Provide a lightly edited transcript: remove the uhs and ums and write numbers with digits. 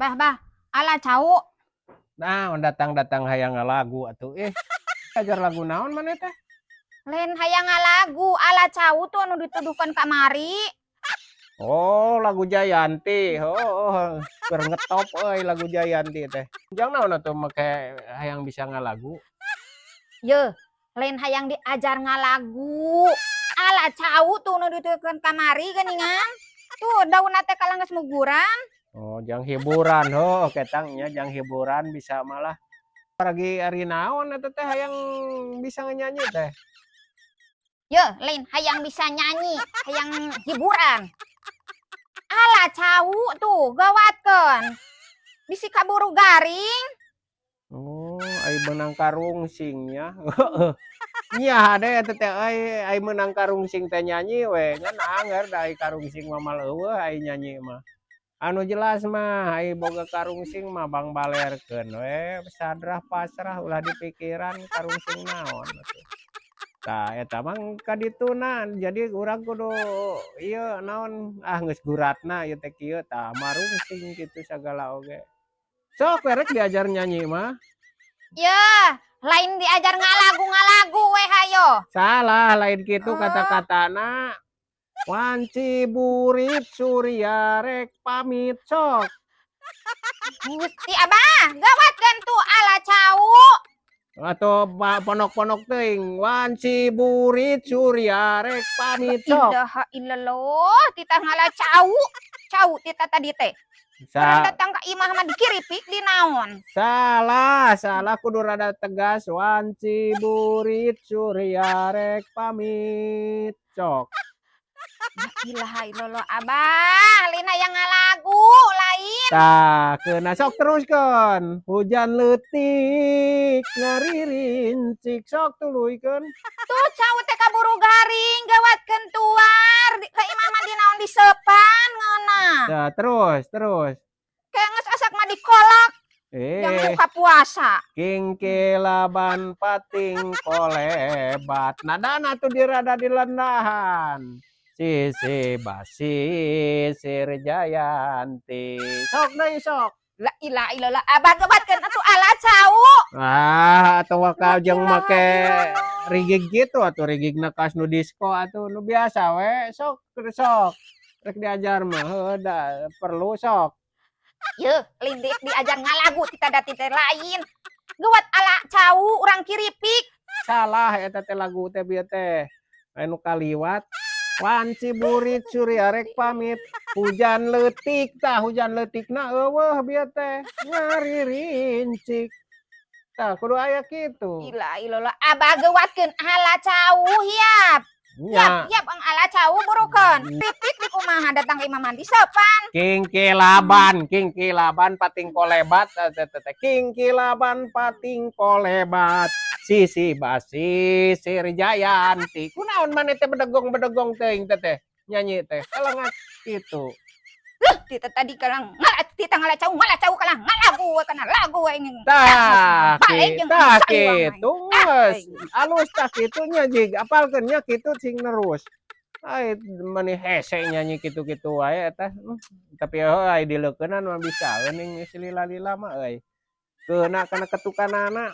Bah, bah, ala cau. Nah, datang-datang hayang ngalagu atuh ih. Ajar lagu naon maneh teh? Lain hayang ngalagu, ala cau tuh anu dituduhkan kamari. Oh, lagu Jayanti. Oh, keur ngetop euy lagu Jayanti teh. Jang naon atuh make hayang bisa ngalagu? Yeuh, lain hayang diajar ngalagu. Ala cau tuh nu dituduhkan kamari geuningan. Tuh daunna teh kalah geus muguran. Oh, jang hiburan. Oh, ketang nya jang hiburan bisa malah. Lagi ari naon eta teh hayang bisa nyanyi teh? Yeuh, lain hayang bisa nyanyi, hayang hiburan. Ala cau tuh, gawatkeun. Bisi kaburu garing. Oh, ai meunang karungsing nya. Nya hade eta teh euy, ai meunang karungsing teh nyanyi we, ngan angger da ai karungsing mah mal euweuh ai nyanyi mah. Anu jelas mah ai boga karungsing mah bangbalerkeun we, sadrah pasrah, ulah dipikiran karungsing naon atuh. Tah, eta mah kadituna, jadi urang kudu ieu naon, ah geus guratna ieu teh kieu, tah marungsing kitu sagala oge. Sok we rek diajar nyanyi mah. Yeuh, lain diajar ngalagu-ngalagu we hayo. Salah, lain kitu Oh. kata-katana. Wanci burit surya rek pamit, sok. Gusti Abah, gawatkeun tuh ala cau. Atau ponok-ponok teuing, wanci burit surya rek pamit, sok. Ilaha illallah, titah ngala cau. Cau tita tadi teh. Urang datang ka imah mah dikiripik di naon. Salah, salah, kudu rada tegas. Wanci burit surya rek pamit, sok. La ilaha illallah, Abah, lain hayang ngalagu, lain. Tah, keuna sok teruskeun. Hujan leutik ngaririncik, sok tuluykeun. Tuh cau teh kaburu garing, gawatkeun tuar. Di, ka imah mah di naon diseupan ngeunah. Tah, terus, terus. Kayak geus asak mah dikolak yang Eh, buka puasa. Kingkilaban pating kolebat. Nadana tuh dirada di lendahan. Sisi basi sir Jayanti. Sok deui, sok. La ilaha illallah, Abah, gawatkeun atuh ala cau. Ah, atau wakal La jeung ilaha make illallah. Rigig gitu atuh, rigigna kas nu disco atuh, nu biasa we, sok sok. Rek diajar mah heueuh da perlu, sok. Yeuh, lain diajar ngalagu tita dati teh lain. Gawat ala cau urang kiripik. Salah eta teh lagu teh bieu teh. Anu kaliwat wanci burit surya rek pamit hujan leutik, tah hujan leutikna euweuh bieu teh ngaririncik. Tah, kudu aya kitu. Ilaha illallah, Abah, gawatkeun ala cau hiap. Nya. Hiap, hiap ang ala cau burukeun. Kripik di kumaha datang ke imah mandi sopan. Kingkilaban, kingkilaban pating kolebat, teh teh teh kingkilaban pating kolebat. Sisi basi sir Jayanti. Kunaon maneh teh bedegong-bedegong teuing teh teh nyanyi teh. Kalengat kitu. Huh, tita tadi kalang ngala tita ngala cau kalang ngalagu we kana lagu we ingin. Tah, Balik jeung tah saliwang kitu Ah, geus. Alus tah kitu nya jig apalkeun nya kitu sing nerus. Ai mani hese nyanyi kitu-kitu wae eta. Tapi heuh ai dileukeunan mah bisa geuning geus lila-lila mah euy. Keuna kana ketukanana.